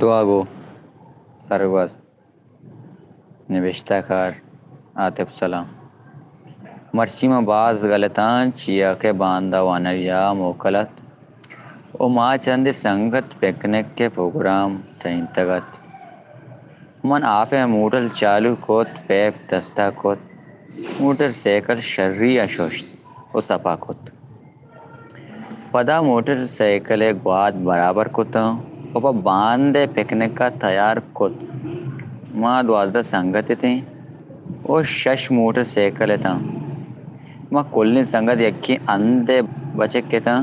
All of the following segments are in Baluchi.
دعاگو سرگوست، نبشتہ کار عاطف سلام۔ مرچی من باز گلتاں، چیا کہ باندا وانگجاہ ءَ موکل ات ءُ ما چندے سنگت پکنک ءِ پروگرام ٹہینتگ ات۔ من آپ ءَ موٹر چالو کت، پیپ دست ءَ کت، موٹر سائیکل شری ءَ ششت ءُ سپا کت۔ پدا موٹر سائیکل ءِ گوات برابر کتاں ءُ پہ باند ءِ پکنک ءَ تیار کت۔ ما دوازدہ سنگت اتیں ءُ شش موٹر سائیکل اتاں۔ ما کلیں سنگت یکیں ہند ءِ بچک اتاں۔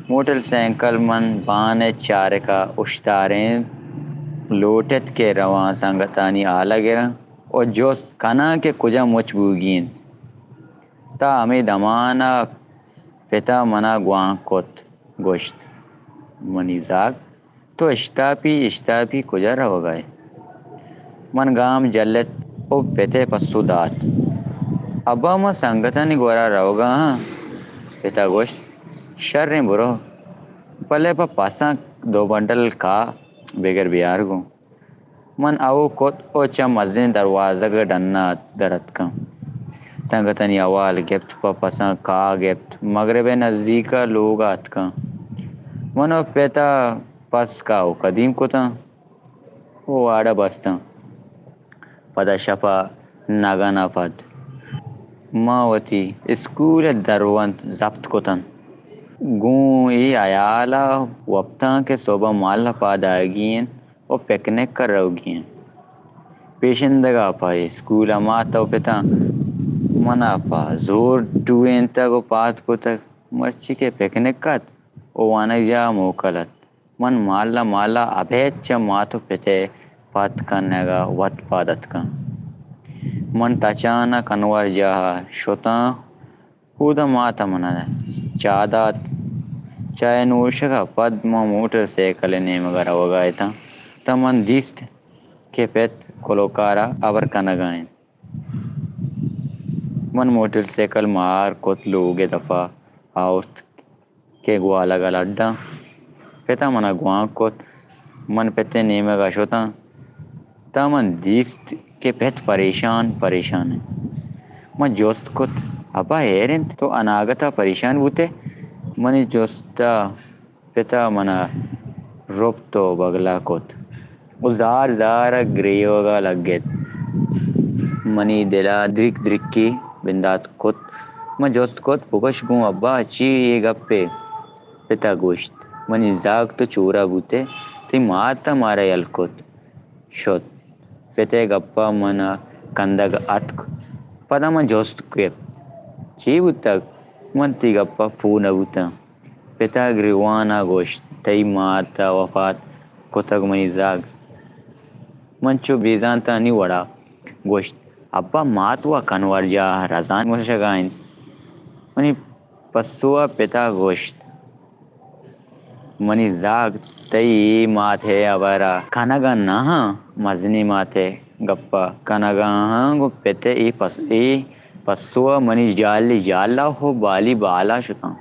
موٹر سائیکل من بان ءِ چارک ءَ اوشتارینت، لوٹ ات کہ رواں سنگتانی ہال ءَ گراں ءُ جست کناں کہ کجا مچ بوگی انت۔ تاں ہمے دمان ءَ پت ءَ من ءَ گوانک کت، گوشت، منی زاگ، تو اشتاپی اشتاپی کجا روگ ءَ ئے؟ من گام جلت ءُ پت ءَ پسو دات، ابا، من سنگتانی گورا روگ ءَ آں۔ پت ءَ گوشت، شریں، برو، بلے پہ پساں دو بنڈل کاہ بگر بیار گوں۔ من ہئو کت ءُ چہ مزنیں دروازگ ءِ ڈن ءَ در اتکاں۔ سنگتانی احوال گپت، پہ پساں کاہ گپت، مگرب ءِ نزیک ءَ لوگ ءَ اتکاں۔ من ءُ پت ءَ پس کاہ ءُ کدیم کتاں ءُ واڑ ءَ بستاں۔ پدا شپ ءَ نگن ءَ پد ما وتی اسکول ءِ درونت ضبط کتنت۔ گوں اے ہیال ءَ وپتاں کہ سہب ءَ مھلہ پاد آیگی انت ءُ پکنک ءَ روگی انت۔ پیشندگ ءَ پہ اسکول ءَ مات ءُ پتاں من ءَ پہ زور ٹوہینتگ ءُ پاد کتگ، مرچی کہ پکنک ات ءُ وانگجاہ ءَ موکل ات۔ من مھلہ مھلہ ابید چہ مات ءُ پت ءِ پاد کنگ ءَ وت پاد اتکاں۔ من تچان ءَ کنوار جاہ ءَ شتاں۔ اودا مات ءَ من ءَ چاہ دات۔ چاہ ءِ نوشگ ءَ پد من موٹر سائیکل ءِ نیمگ ءَ روگ ءَ اتاں، تاں من دیست کہ پت کلوکار ءَ ہبر کنگ ءَ انت۔ من موٹر سائیکل مار کت، لوگ ءِ دپ ءَ آورت کہ گوالگ ءَ لڈاں۔ پت ءَ من ءَ گوانک کت۔ من پت ءِ نیمگ ءَ شتاں، تاں من دیست کہ پت پریشان پریشان انت۔ من جست کت، ابا، ہیر انت، تو اناگت ءَ پریشان بوت ئے؟ منی جست ءَ پت ءَ من ءَ رپت ءُ بگل ءَ کت ءُ زار زار ءَ گریوگ ءَ لگت۔ منی دل ءَ درک درکی بندات کت۔ من جست کت، بگوش گوں ابا، چی اے گپے؟ پت ءَ گوشت، منی زاگ، تو چورہ بوت ئے، تئی مات ءَ مارا یل کت، شت۔ پت ءِ گپ ءَ من ءَ کندگ اتک۔ پدا من جست گپت، چی بوتگ؟ من تئی گپ ءَ پوہ نہ بوتاں۔ پت ءَ گریوان ءَ گوشت، تئی مات ءَ وپات کتگ منی زاگ۔ من چو بے زانتانی وڑا گوشت، ابا، مات وَ کنوار جاہ ءَ رزان وشگ ءَ انت۔ منی پسو ءَ پت ءَ گوشت، منی زاگ، تئی اے مات ءِ ہبر ءَ کنگ ءَ نہ آں، مزنیں مات ءِ گپ ءَ کنگ ءَ آں۔ گوں پت ءِ اے پس-، اے پسو ءَ منی جالی جال ءَ ءُ بالی بال ءَ شتاں۔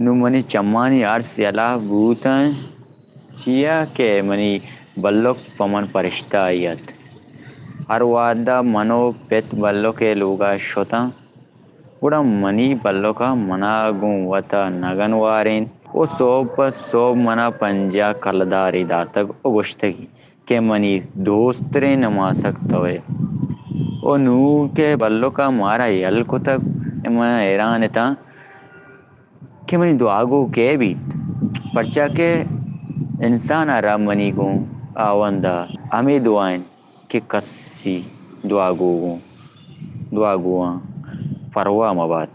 نوں منی چمانی ارس یلہ بوت انت، چیا کہ منی بلک پہ من پرشتہ ات۔ ہر وھد ءَ من ءُ پت بلک ءِ لوگ ءَ شتاں، گڑا منی بلک ءَ من ءَ گوں وت ءَ نگن وارینت ءُ سہب پہ سہب من ءَ پنجاہ کلدارے داتگ ءُ گوشتگی کہ منی دوستریں نماسگ تو ئے۔ ءُ نوں کہ بلک ءَ مارا یل کتگ، من حیران اتاں کہ منی دعاگو کئے بیت، پرچا کہ انسان ءَ را منی گوں ہاوند ءَ ہمے دعا انت کہ کسی دعاگو گوں، دعاگواں پرواہ مہ بات۔